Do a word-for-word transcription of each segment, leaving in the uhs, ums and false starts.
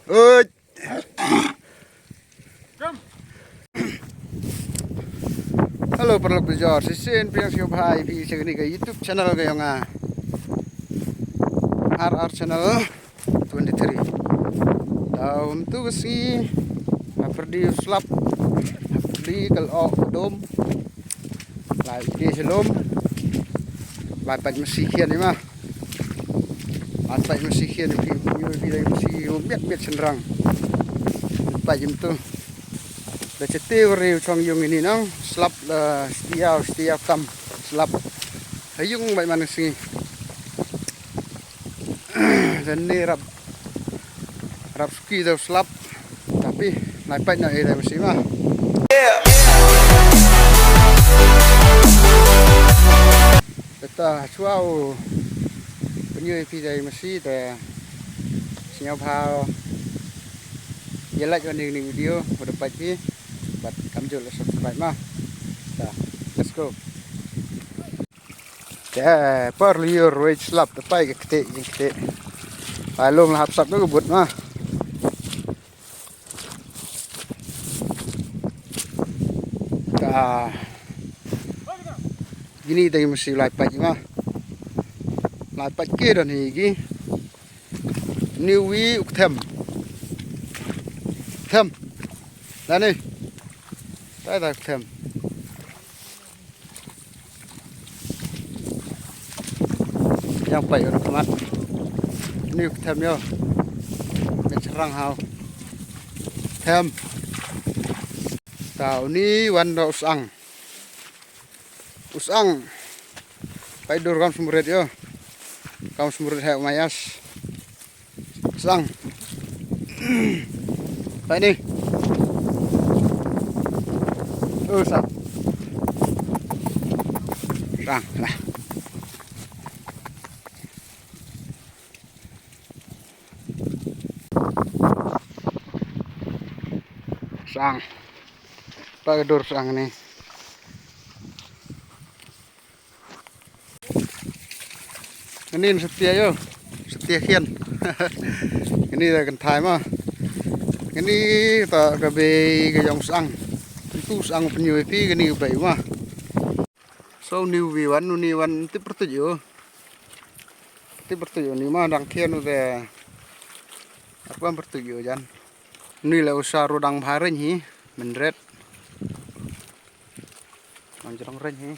Oi. Hello, paralok bajor. Shisien pdiang sngewbha i phi cha kani ka YouTube channel ka yong nga. R R Channel twenty-three. Tau myntu ka sngi, hapyrdi u slap, hapyrdi ka lyoh u dum. Lai phi cha lum. Lai pait masi khian i ma. Lai pait masi khian i phi, pynyoh i phi lai masi u miat miat chynrang. Pait myntu. Da chati wari u chong yung ini nang, slap la stia, stia kam, slap. Ha yung bait man sngi. Dan ni rap, rap suki da slap. Tapi, lai pait na i lai masi ma. Beta chwa u pynyoh i phi lai masi te sngewbha ya like wa ni ni video, wa da pait phi. Bad kamjooh la subscribe ma. Ta, let's go. Te, par liur wei slap, te pai ka kti, ka kti. Pai lum la hap sap ka but ma. Ka. Ini te masi lai pait ma. Lai pait ki don hi ki. Ni wi u kthem. Kthem. Dani. Tai ta kthem. Yang pai ur khmat. Ni kthem yo. Ni chynrang hau. Kthem. Ta uni wan da u sang. U sang. Pai dur kam smret yo. Kam smret he mayas. Sang. Pai ni. Oh, sang. Sang lah. Sang. Pai dur sang ni. Ngani setia yo. Setia khian. Ngani da kynthai ma. Ngani ta ka bei ka yong sang. Tu sang pynyoh i phi ngani ka bei ma. So ni wi wan, ni wan tip pertuj yo. Tip pertuj yo ni ma dang khian u de. Apa pertuj yo jan. Ni la u sa ru dang bha rein hi. Mynret. Nang jrong rein hi.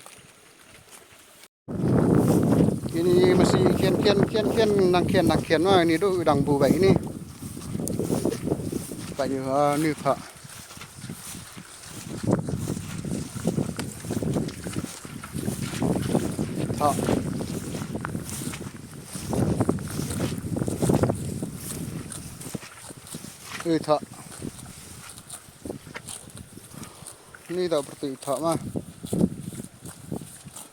Ini masi khian, khian, khian, khian, nang khian, nang khian, wah, ini du dang bu bai ini. Bai ni, ah, ni tha. Tha. Ui, tha. Ni da perti tha ma.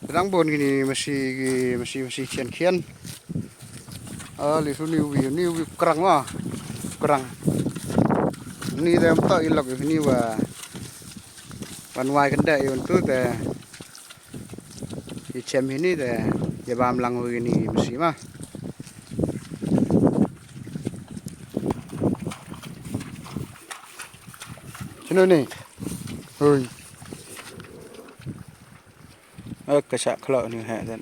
Dang bon kini masi, masi, masi khian khian. Ah, li su ni wi, ni wi krang ma. Krang. Ni da mynta i lok ni wa. Wan wai kynda i wan tu da. I chem hini da, ya bam lang wi ni masi ma. Chino ni. Hoi. Ka sa khlo ni ha dan.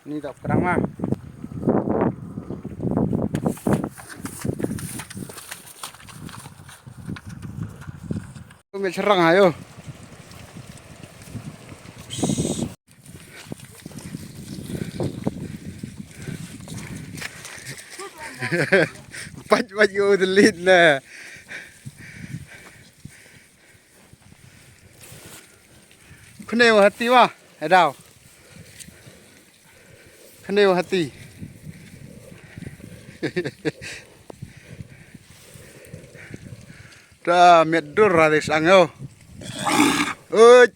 Ni da krang ma. Me cherang ayo. Pach pach yo delit na. Khne wa hati wa, e daw. Khne wa hati. Ta miat dur ra de sang yo. Oi.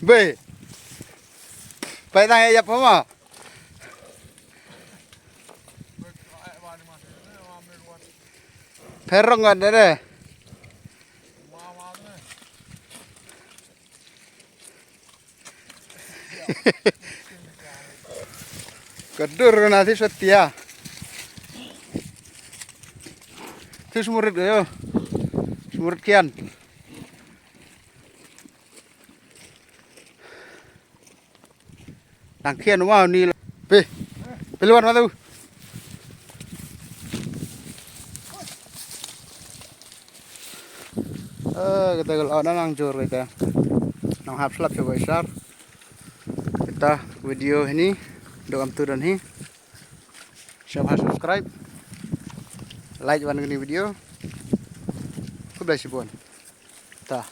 Be. Pai tang ya pama. Pherong ngan de. Ka dur na thi satia. Thi smurit ka yo. Smurit kian. Dang khian wa ni la. Pe. Pe luan wa tu. Eh, kita kalau na nang jur kita. Nang hap slap coba isar. Kita video ini. Doa am tu dan hi. Siap ha subscribe. Like wan ini video. Khublei chibun. Ta.